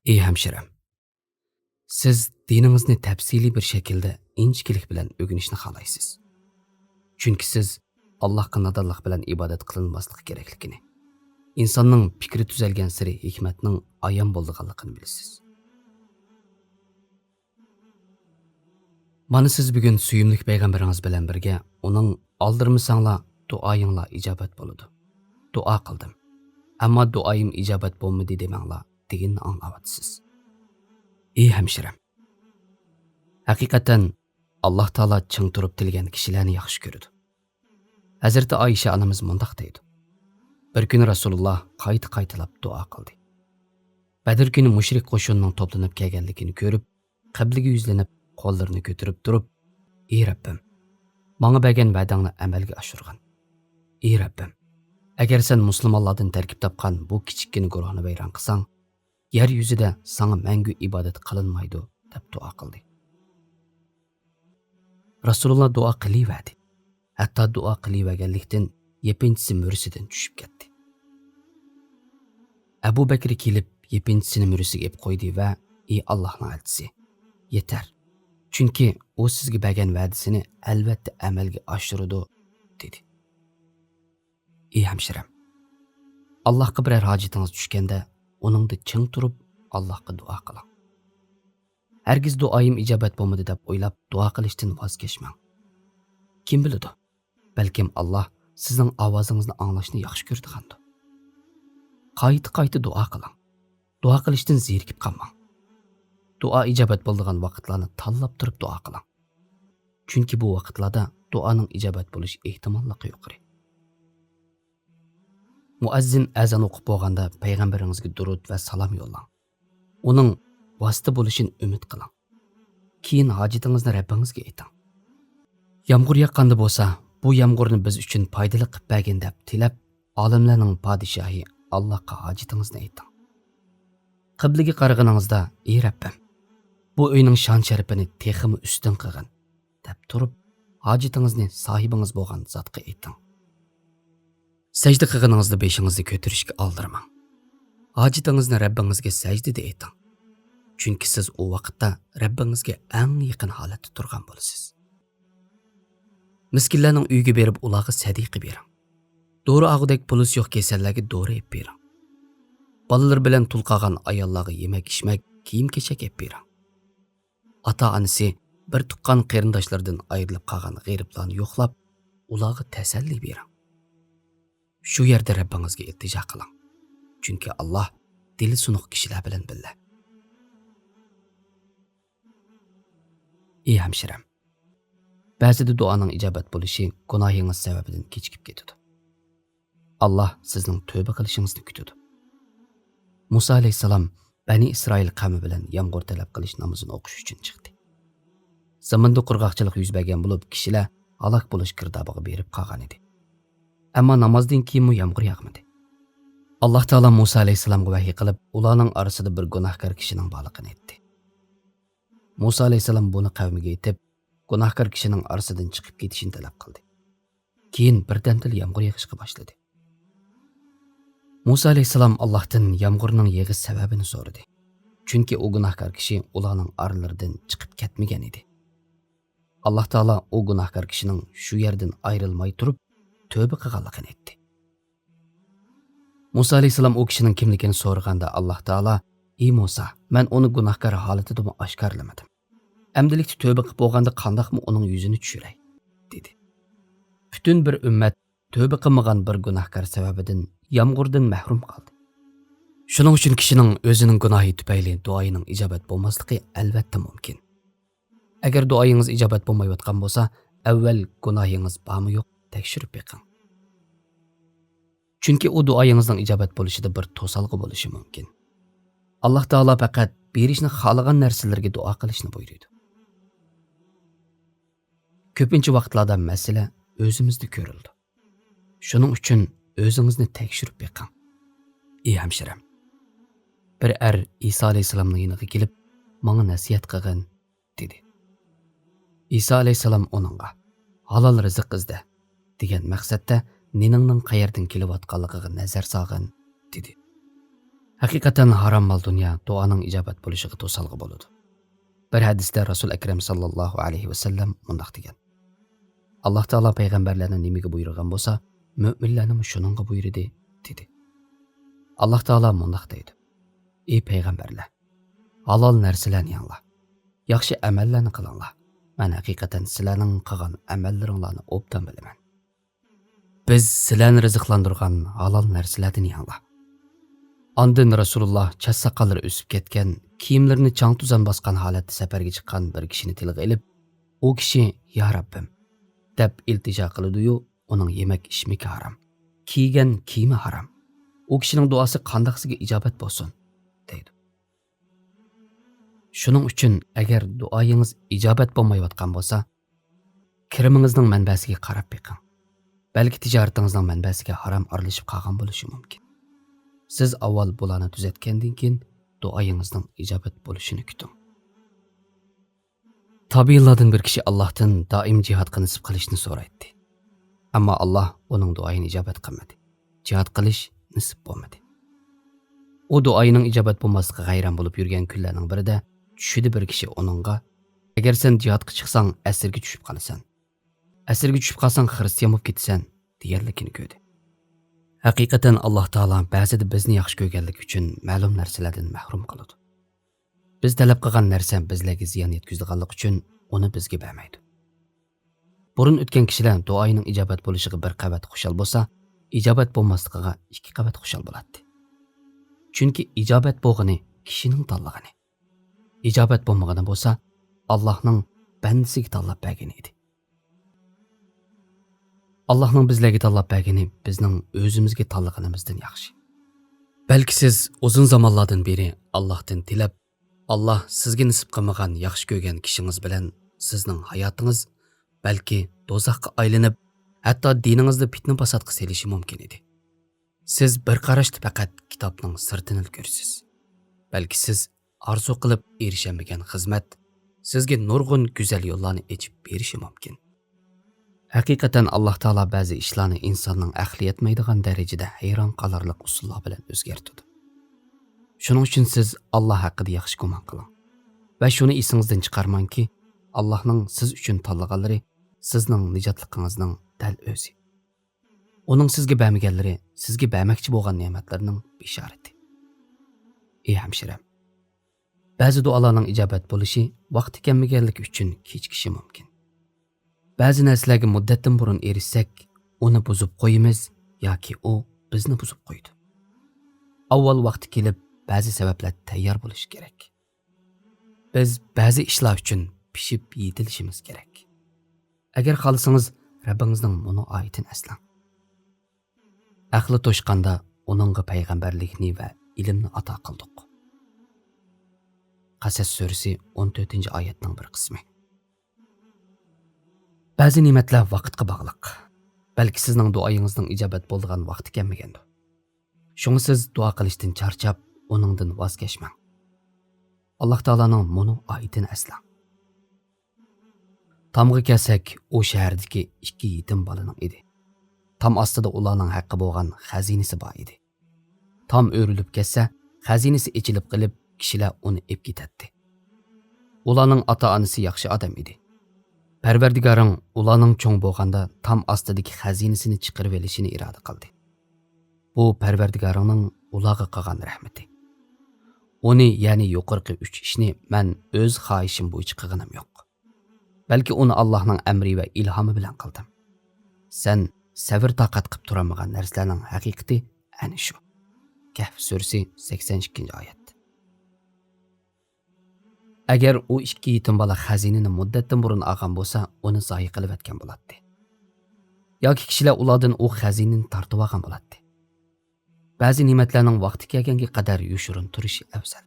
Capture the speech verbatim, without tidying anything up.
ئى ھەمشىرەم، سىز دىنىڭىزنى تەپسىلىي بىر شەكىلدە ئىنچىكىلىك بىلەن ئۆگىنىشنى خالايسىز. چۈنكى سىز ئاللاھقا نادانلىق بىلەن ئىبادەت قىلىنماسلىقى كېرەكلىكىنى، ئىنساننىڭ پىكرى تۈزەلگەنسېرى ھېكمەتنىڭ ئايان بولىدىغانلىقىنى بىلىسىز. مانا سىز بۈگۈن سۆيۈملۈك پەيغەمبىرىڭىز بىلەن بىرگە ئۇنىڭ «ئالدىرىمىساڭلار، دۇئايىڭلار ئىجابەت بولىدۇ. دۇئا قىلدىم، ئەمما دۇئايىم ئىجابەت بولمىدى دېمەڭلار» دېگىنىنى ئاڭلاۋاتىسىز. ئى ھەمشىرەم، ھەقىقەتەن ئاللاھ تائالا چىڭ تۇرۇپ تىلىگەن كىشىلەرنى ياخشى كۆرىدۇ. ھەزرىتى ئائىشە ئانىمىز مۇنداق دەيدۇ: بىر كۈنى رەسۇلۇللاھ قايتا-قايتىلاپ دۇئا قىلدى. بەدىر كۈنى مۇشرىك قوشۇننىڭ توپلىنىپ كەلگەنلىكىنى كۆرۈپ، قىبلىگە يۈزلىنىپ، قوللىرىنى كۆتۈرۈپ تۇرۇپ، «ئى رەببىم، ماڭا بەرگەن ۋەدەڭنى ئەمەلگە ئاشۇرغىن. ئى رەببىم، ئەگەر سەن مۇسۇلمانلاردىن تەركىب تاپقان بۇ كىچىككىنە گۇرۇھنى ۋەيران قىلساڭ، يەر يۈزىدە ساڭا مەڭگۈ ئىبادەت قىلىنمايدۇ» دەپ دۇئا قىلدى. رەسۇلۇللاھ دۇئا قىلىۋەردى. ھەتتا دۇئا قىلىۋەرگەنلىكتىن يېپىنچىسى مۈرىسىدىن چۈشۈپ كەتتى. ئەبۇ بەكرى كېلىپ، يېپىنچىسىنى مۈرىسىگە ئېلىپ قويدى ۋە: «ئى ئاللاھنىڭ ئەلچىسى، يېتەر. چۈنكى ئۇ سىزگە بەرگەن ۋەدىسىنى ئەلۋەتتە ئەمەلگە ئاشۇرىدۇ» دېدى. ئى ھەمشىرەم، ئاللاھقا بىرەر ھاجىتىڭىز چۈشكەندە، ئۇنىڭدا چىڭ تۇرۇپ، ئاللاھقا دۇئا قىلىڭ. ھەرگىز «دۇئايىم ئىجابەت بولمىدى» دەپ ئويلاپ، دۇئا قىلىشتىن ۋاز كەچمەڭ. كىم بىلىدۇ، بەلكىم ئاللاھ سىزنىڭ ئاۋازىڭىزنى ئاڭلاشنى ياخشى كۆرىدىغاندۇ. قايتا-قايتا دۇئا قىلىڭ. دۇئا قىلىشتىن زېرىكىپ قالماڭ. دۇئا ئىجابەت بولىدىغان ۋاقىتلارنى تاللاپ تۇرۇپ دۇئا قىلىڭ. چۈنكى بۇ ۋاقىتلاردا دۇئانىڭ ئىجابەت بولۇش ئېھتىماللىقى يۇقىرى. مۇئەززىن ئەزان ئوقۇپ بولغاندا پەيغەمبىرىڭىزگە دۇرۇد ۋە سالام يوللاڭ. ئۇنىڭ ۋاسىتە بولۇشىنى ئۈمىد قىلىڭ. كېيىن ھاجىتىڭىزنى رەببىڭىزگە ئېيتىڭ. يامغۇر ياغقاندا بولسا، «بۇ يامغۇرنى بىز ئۈچۈن پايدىلىق قىلىپ بەرگىن» دەپ تىلەپ، ئالەملەرنىڭ پادىشاھى ئاللاھقا ھاجىتىڭىزنى ئېيتىڭ. قىبلىگە قارىغىنىڭىزدا، «ئى رەببىم، بۇ ئۆينىڭ شان-شەرىپىنى تېخىمۇ ئۈستۈن قىلغىن» دەپ تۇرۇپ، ھاجىتىڭىزنى ساھىبىڭىز بولغان زاتقا ئېيتىڭ. سەجدە قىلغىنىڭىزدا بېشىڭىزنى كۆتۈرۈشكە ئالدىرىماڭ. ھاجىتىڭىزنى رەببىڭىزگە سەجدىدە ئېيتىڭ. چۈنكى سىز ئۇ ۋاقىتتا رەببىڭىزگە ئەڭ يېقىن ھالەتتە تۇرغان بولىسىز. مىسكىنلەرنىڭ ئۆيىگە بېرىپ، ئۇلارغا سەدىقە بېرىڭ. دورا ئالغۇدەك پۇلىسى يوق كېسەللەرگە دورا ئېلىپ بېرىڭ. بالىلىرى بىلەن تۇل قالغان ئاياللارغا يېمەك-ئىچمەك، كىيىم-كېچەك ئېلىپ بېرىڭ. ئاتا-ئانىسى، بىر تۇغقان قېرىنداشلىرىدىن ئايرىلىپ قالغان غېرىبلارنى يوقلاپ، ئۇلارغا تەسەللى بېرىڭ. شۇ يەردە رەببىڭىزگە ئىلتىجا قىلىڭ. چۈنكى ئاللاھ دىلى سۇنۇق كىشىلەر بىلەن بىللە. ئى ھەمشىرەم، بەزىدە دۇئانىڭ ئىجابەت بولۇشى گۇناھىڭىز سەۋەبىدىن كېچىكىپ كېتىدۇ. ئاللاھ سىزنىڭ تۆبە قىلىشىڭىزنى كۈتىدۇ. مۇسا ئەلەيھىسسالام بەنى ئىسرائىل قەۋمى بىلەن يامغۇر تەلەپ قىلىش نامىزىنى ئوقۇش ئۈچۈن چىقتى. زېمىندا قۇرغاقچىلىق يۈز بەرگەن بولۇپ، كىشىلەر ھالاك بولۇش گىردابىغا بېرىپ قالغان ئىدى. ئەمما نامازدىن كېيىنمۇ يامغۇر ياغمىدى. ئاللاھ تائالا مۇسا ئەلەيھىسسالامغا ۋەھىي قىلىپ، ئۇلارنىڭ ئارىسىدا بىر گۇناھكار كىشىنىڭ بارلىقىنى ئېيتتى. مۇسا ئەلەيھىسسالام بۇنى قەۋمىگە ئېيتىپ، گۇناھكار كىشىنىڭ ئارىسىدىن چىقىپ كېتىشىنى تەلەپ قىلدى. كېيىن بىردەمدىلا يامغۇر يېغىشقا باشلىدى. مۇسا ئەلەيھىسسالام ئاللاھتىن يامغۇرنىڭ يېغىش سەۋەبىنى سورىدى. چۈنكى ئۇ گۇناھكار كىشى ئۇلارنىڭ ئارىلىرىدىن چىقىپ كەتمىگەن ئىدى. ئاللاھ تائالا ئۇ گۇناھكار كىشىنىڭ شۇ يەردىن ئايرىلماي تۇرۇپ، تۆبە قىلغانلىقىنى ئېيتتى. مۇسا ئەلەيھىسسالام ئۇ كىشىنىڭ كىملىكىنى سورىغاندا، ئاللاھ تائالا: «ئى مۇسا، مەن ئۇنى گۇناھكار ھالىتىدىمۇ ئاشكارىلىمىدىم. ئەمدىلىكتە تۆبە قىلىپ بولغاندا قانداقمۇ ئۇنىڭ يۈزىنى چۈشۈرەي؟» دېدى. پۈتۈن بىر ئۈممەت تۆبە قىلمىغان بىر گۇناھكار سەۋەبىدىن يامغۇردىن مەھرۇم قالدى. شۇنىڭ ئۈچۈن كىشىنىڭ ئۆزىنىڭ گۇناھى تۈپەيلى دۇئايىنىڭ ئىجابەت بولماسلىقى ئەلۋەتتە مۇمكىن. ئەگەر دۇئايىڭىز ئىجابەت بولمايۋاتقان بولسا، ئەۋۋەل گۇناھىڭىز بارمۇ يوق تەكشۈرۈپ بېقىڭ. چۈنكى ئۇ دۇئايىڭىزنىڭ ئىجابەت بولۇشىدا بىر توسالغۇ بولۇشى مۇمكىن. ئاللاھ تائالا پەقەت بېرىشنى خالىغان نەرسىلەرگە دۇئا قىلىشنى بۇيرۇيدۇ. كۆپىنچە ۋاقىتلاردا مەسىلە ئۆزىمىزدە كۆرۈلىدۇ. شۇنىڭ ئۈچۈن ئۆزىڭىزنى تەكشۈرۈپ بېقىڭ. ئى ھەمشىرەم، بىر ئەر ئىسا ئەلەيھىسسالامنىڭ يېنىغا كېلىپ، «ماڭا نەسىھەت قىلغىن» دېدى. ئىسا ئەلەيھىسسالام ئۇنىڭغا، «ھالال رىزىق ئىزدە» دېگەن مەقسەتتە، «نېنىڭنىڭ قەيەردىن كېلىۋاتقانلىقىغا نەزەر سالغىن» دېدى. ھەقىقەتەن ھارام مال دۇنيا دۇئانىڭ ئىجابەت بولۇشىغا توسالغۇ بولىدۇ. بىر ھەدىستە رەسۇل ئەكرەم ساللاللاھۇ ئەلەيھى ۋەسەللەم مۇنداق دېگەن: «ئاللاھ تائالا پەيغەمبەرلەرنى نېمىگە بۇيرۇغان بولسا، مۆمىنلەرنىمۇ شۇنىڭغا بۇيرۇدى» دېدى. ئاللاھ تائالا مۇنداق دەيدۇ: «ئى پەيغەمبەرلەر، ھالال نەرسىلەرنى يەڭلار، ياخشى ئەمەللەرنى قىلىڭلار. مەن ھەقىقەتەن سىلەرنىڭ قىلغان ئەمەللىرىڭلارنى ئوبدان بىلىمەن. بىز سىلەرنى رىزىقلاندۇرغان ھالال نەرسىلەردىن يەڭلار.» ئاندىن رەسۇلۇللاھ چاچ ساقاللىرى ئۆسۈپ كەتكەن، كىيىملىرىنى چاڭ-توزان باسقان ھالەتتە سەپەرگە چىققان بىر كىشىنى تىلغا ئېلىپ، ئۇ كىشى «يا رەببىم» دەپ ئىلتىجا قىلىدۇ-يۇ، ئۇنىڭ يېمەك-ئىچمىكى ھارام، كىيگەن كىيىمى ھارام. ئۇ كىشىنىڭ دۇئاسى قانداقسىگە ئىجابەت بولسۇن؟ دەيدۇ. شۇنىڭ ئۈچۈن ئەگەر دۇئايىڭىز ئىجابەت بولمايۋاتقان بولسا، كىرىمىڭىزنىڭ مەنبەسىگە قاراپ بېقىڭ. بەلكى تىجارىتىڭىزنىڭ مەنبەسىگە ھارام ئارىلىشىپ قالغان بولۇشى مۇمكىن. سىز ئاۋۋال بۇلارنى تۈزەتكەندىن كېيىن دۇئايىڭىزنىڭ ئىجابەت بولۇشىنى كۈتۈڭ. تابىئىنلاردىن بىر كىشى ئاللاھتىن دائىم جىھادقا نېسىپ قىلىشنى سورايتتى. ئەمما ئاللاھ ئۇنىڭ دۇئايىنى ئىجابەت قىلمىدى. جىھاد قىلىش نېسىپ بولمىدى. ئۇ دۇئايىنىڭ ئىجابەت بولماسلىقىغا ھەيران بولۇپ يۈرگەن كۈنلەرنىڭ بىرىدە چۈشىدە بىر كىشى ئۇنىڭغا: «ئەگەر سەن جىھادقا چىقساڭ، ئەسىرگە چۈشۈپ قالىسەن. ئەسىرگە چۈشۈپ قالساڭ، خىرىستىيان بولۇپ كېتىسەن» دېگەنلىكىنى كۆردى. ھەقىقەتەن ئاللاھ تائالا بەزىدە بىزنى ياخشى كۆرگەنلىكى ئۈچۈن مەلۇم نەرسىلەردىن مەھرۇم قىلىدۇ. بىز تەلەپ قىلغان نەرسە بىزلەرگە زىيان يەتكۈزىدىغانلىقى ئۈچۈن ئۇنى بىزگە بەرمەيدۇ. بۇرۇن ئۆتكەن كىشىلەر دۇئايىنىڭ ئىجابەت بولۇشىغا بىر قەۋەت خۇشال بولسا، ئىجابەت بولماسلىقىغا ئىككى قەۋەت خۇشال بولاتتى. چۈنكى ئىجابەت بولغىنى كىشىنىڭ تاللىغىنى. ئىجابەت بولمىغىنى بولسا، ئاللاھنىڭ بەندىسىگە تاللاپ بەرگىنى ئىدى. ئاللاھنىڭ بىزلەرگە تاللاپ بەرگىنى بىزنىڭ ئۆزىمىزگە تاللىغىنىمىزدىن ياخشى. بەلكى سىز ئۇزۇن زامانلاردىن بېرى ئاللاھتىن تىلەپ، ئاللاھ سىزگە نېسىپ قىلمىغان ياخشى كۆرگەن كىشىڭىز بىلەن سىزنىڭ ھاياتىڭىز بەلكى دوزاخقا ئايلىنىپ، ھەتتا دىنىڭىزنى پىتنە-پاساتقا سېلىشى مۇمكىن ئىدى. سىز بىر قاراشتا پەقەت كىتابنىڭ سىرتىنىلا كۆرىسىز. بەلكى سىز ئارزۇ قىلىپ ئېرىشەلمىگەن خىزمەت سىزگە نۇرغۇن گۈزەل يوللارنى ئېچىپ بېرىشى مۇمكىن. ھەقىقەتەن ئاللاھ تائالا بەزى ئىشلارنى ئىنساننىڭ ئەقلى يەتمەيدىغان دەرىجىدە ھەيران قالارلىق ئۇسۇللار بىلەن ئۆزگەرتىدۇ. شۇنىڭ ئۈچۈن سىز ئاللاھ ھەققىدە ياخشى گۇمان قىلىڭ ۋە شۇنى ئېسىڭىزدىن چىقارماڭكى، ئاللاھنىڭ سىز ئۈچۈن تاللىغانلىرى سىزنىڭ نىجاتلىقىڭىزنىڭ دەل ئۆزى. ئۇنىڭ سىزگە بەرمىگەنلىرى سىزگە بەرمەكچى بولغان نېمەتلىرىنىڭ بېشارىتى. ئى ھەمشىرەم، بەزى دۇئالارنىڭ ئىجابەت بولۇشى ۋاقتى كەلمىگەنلىكى ئۈچۈن كېچىكىشى مۇمكىن. بەزى نەرسىلەرگە مۇددەتتىن بۇرۇن ئېرىشسەك، ئۇنى بۇزۇپ قويىمىز ياكى ئۇ بىزنى بۇزۇپ قويىدۇ. ئاۋۋال ۋاقتى كېلىپ، بەزى سەۋەبلەر تەييار بولۇشى كېرەك. بىز بەزى ئىشلار ئۈچۈن پىشىپ يېتىلىشىمىز كېرەك. ئەگەر خالىسىڭىز، رەببىڭىزنىڭ مۇنۇ ئايىتىنى ئەسلەڭ: ئەقلى توشقاندا ئۇنىڭغا پەيغەمبەرلىكنى ۋە ئىلىمنى ئاتا قىلدۇق. قەسەس سۈرىسى ئون تۆتىنچى ئايەتنىڭ بىر قىسمى. بەزى نېمەتلەر ۋاقىتقا باغلىق. بەلكى سىزنىڭ دۇئايىڭىزنىڭ ئىجابەت بولىدىغان ۋاقتى كەلمىگەندۇ. شۇڭا سىز دۇئا قىلىشتىن چارچاپ، ئۇنىڭدىن ۋاز كەچمەڭ. ئاللاھ تائالانىڭ مۇنۇ ئايىتىنى ئەسلەڭ. تامغا كەلسەك، ئۇ شەھەردىكى ئىككى يېتىم بالىنىڭ ئىدى. تام ئاستىدا ئۇلارنىڭ ھەققى بولغان خەزىنىسى بار ئىدى. تام ئۆرۈلۈپ كەتسە، خەزىنىسى ئېچىلىپ قېلىپ، كىشىلەر ئۇنى ئېلىپ كېتەتتى. ئۇلارنىڭ ئاتا-ئانىسى ياخشى ئادەم ئىدى. پەرۋەردىگارىڭ ئۇلارنىڭ چوڭ بولغاندا تام ئاستىدىكى خەزىنىسىنى چىقىرىۋېلىشىنى ئىرادە قىلدى. بۇ پەرۋەردىگارىڭنىڭ ئۇلارغا قىلغان رەھمىتى. ئۇنى، يەنى يۇقىرىقى ئۈچ ئىشنى مەن ئۆز خاھىشىم بويىچە قىلغىنىم يوق. بەلكى ئۇنى ئاللاھنىڭ ئەمرى ۋە ئىلھامى بىلەن قىلدىم. سەن سەۋر-تاقەت قىپ تۇرالمىغان نەرسىلەرنىڭ ھەقىقىتى ئەنە شۇ. كەھف سۈرىسى، سەكسەن ئىككىنچى ئايەت. ئەگەر ئۇ ئىككى يېتىم بالا خەزىنىنى مۇددەتتىن بۇرۇن ئالغان بولسا، ئۇنى زايە قىلىۋەتكەن بولاتتى. ياكى كىشىلەر ئۇلاردىن ئۇ خەزىنىنى تارتىۋالغان بولاتتى. بەزى نېمەتلەرنىڭ ۋاقتى كەلگەنگە قەدەر يوشۇرۇن تۇرۇشى ئەۋزەل.